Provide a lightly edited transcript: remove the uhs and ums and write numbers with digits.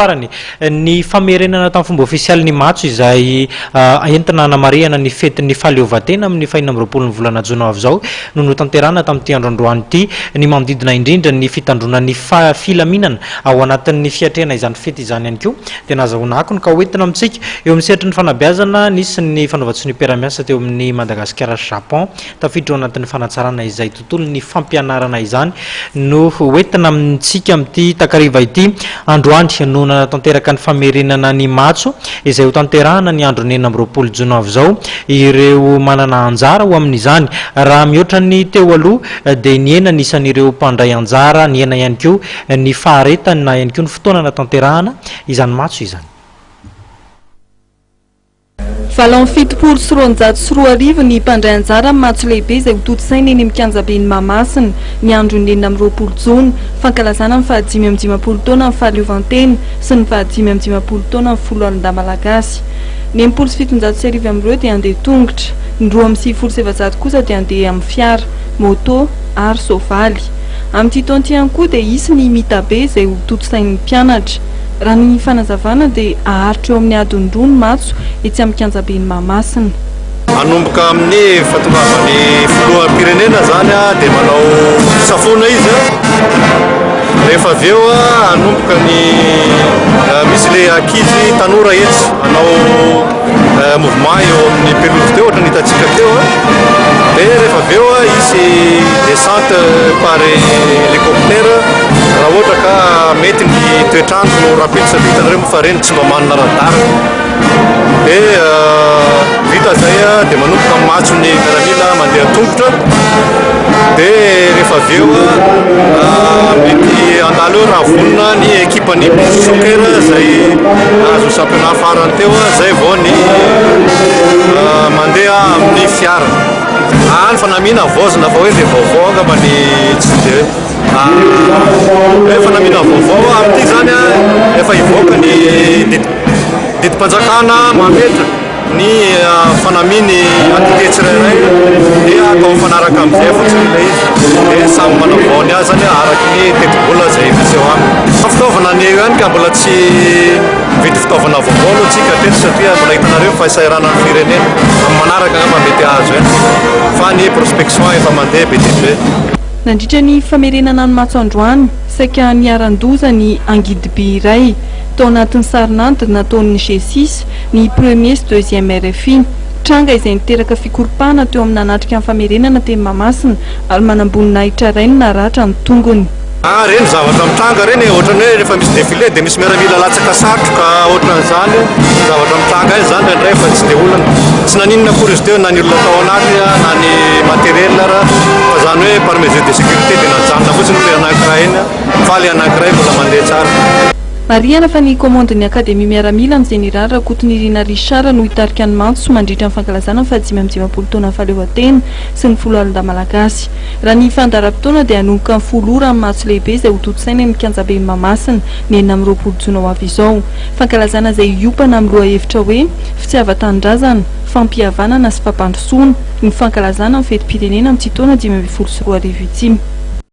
Farany, ny famerenana tamin'ny fomba ofisialy ny matso izay entina hanamarihana ny fetin'ny fahaleovantena amin'ny fahenina amby roapolon'ny volana jona ho avy izao no notanterahina tamin'ity andro androany ity. Ny manodidina indrindra ny fitandroana ny filaminana ao anatin'ny fiatrehana izany fety izany ihany koa dia nahazahoana akony ka hoentina amintsika eo amin'ny sehatry ny fanabeazana. Nisy ny fanaovan-tsoniam-piarahamiasa teo amin'ny Madagasikara sy Japon tafiditra ao anatin'ny fanatsarana izay tontolon'ny fampianarana izany no hoentina amintsika amin'ity takariva ity. Androany no nanatanteraka ny famerenana ny matso izay hotanterahana ny andron'ny 26 jona avy izao ireo manana anjara ho amin'izany. Raha mihoatra ny teo aloha dia nihena ny isan'ireo mpandray anjara, nihena ihany koa ny faharetany na ihany koa ny fotoana anatanterahana izany matso izany. 278 ny mpandray anjara amin'ny matso lehibe izay hotontosaina eny amin'ny kianjaben'i Mahamasina ny andron'ny 26 jona, fankalazana ny faha-55 taona ny fahaleovantena sy ny faha-55 taona ny foloalindahy malagasy. Ny 1760 amin'ireo dia handeha tongotra, ny 492 kosa dia handeha amin'ny fiara, moto ary soavaly. Amin'ity taona ity ihany koa dia hisy ny mitabe izay hotontosain'ny mpianatra. Raha ny fanazavana dia haharitra eo amin'ny adiny roa ny matso etsy amin'ny kianjaben'i Mahamasina. Hanomboka amin'ny fahatongavan'ny filoham-pirenena izany dia manao fisafoana izy, rehefa avy eo hanomboka ny misy ilay ankizy tanora etsy hanao mouvement eo amin'ny pelouse teo ohatran'ny hitantsika teo, dia rehefa avy eo hisy descente par hélicoptère raha ohatra ka mety ny toetr'andro rahampitso satria hitanareo moa fa ireny tsy mba manana radar dia vita zay dia manomboka mimatso ny miaramila mandeha tongotra dia rehefa avy eo mety handalo eo raha vonona ny ekipan'ny beach soccer izay nahazo championnat farany teo zay vao ny mandeha amin'ny fiara. Ah, ny fanamiana havaozina fa hoe le vaovao angamba ny tsy dia hoe fanamiana vaovao amin'ity zany efa hivoaka ny didim-panjakana mametra ny fanamiany entité tsirairay dia atao mifanaraka amin'izay fotsiny ilay izy dia samy manavao ny azy zany araky ny tetibola izay misy eo aminy. Fitaovana ny eo ihany ka mbola tsy mividy fitaovana vaovao aloha tsika hatreto satria mbola hitanareo ny fahasahiranan'ny firenena. Amin'ny manaraka angamba mety hahazo ihany tsika fa ny prospection efa mandeha be dia be. Nandritra ny famerenana ny matso androany, saika niharan-doza ny angidibe iray tao anatin'ny sarin'andy nataon'ny G-six, ny premier sy deuxième rfi. Tranga izay niteraka fikoropahana teo amin'ny nanatrika ny famerenana teny Mahamasina ary manamboninahitra iray no naratra ny tongony. Ah reny zavatra mitranga reny e, ohatran'ny hoe rehefa misy défilé dia misy miaramila latsaka satroka ohatran'izany zavatra mitranga eny zany indraindray fa tsy dia olana. Tsy naninona akory izy teo na ny olona tao anatiny na ny matériel ara fa zany hoe par mesure de sécurité dia najanona fotsiny ilay anankiray iny fa ilay anankiray mbola mandeha tsara. Marihana fa ny komandin'ny Akademia Miaramila ny Jeneraly Rakotonirina Richard no hitarika ny matso mandritra ny fankalazana ny faha-55 taonan'ny fahaleovantena sy ny foloalindahy malagasy. Raha ny fandaharam-potoana dia hanomboka amin'ny 10 ora amin'ny matso lehibe izay hotontosaina eny amin'ny kianjaben'i Mahamasina ny 26 jona ho avy izao. Fankalazana izay hiompana amin'ny lohahevitra hoe, Fitiavan-tanindrazana, fampihavanana sy fampandrosoana, ny fankalazana ny fetim-pirenena amin'ity taona 2015 ity.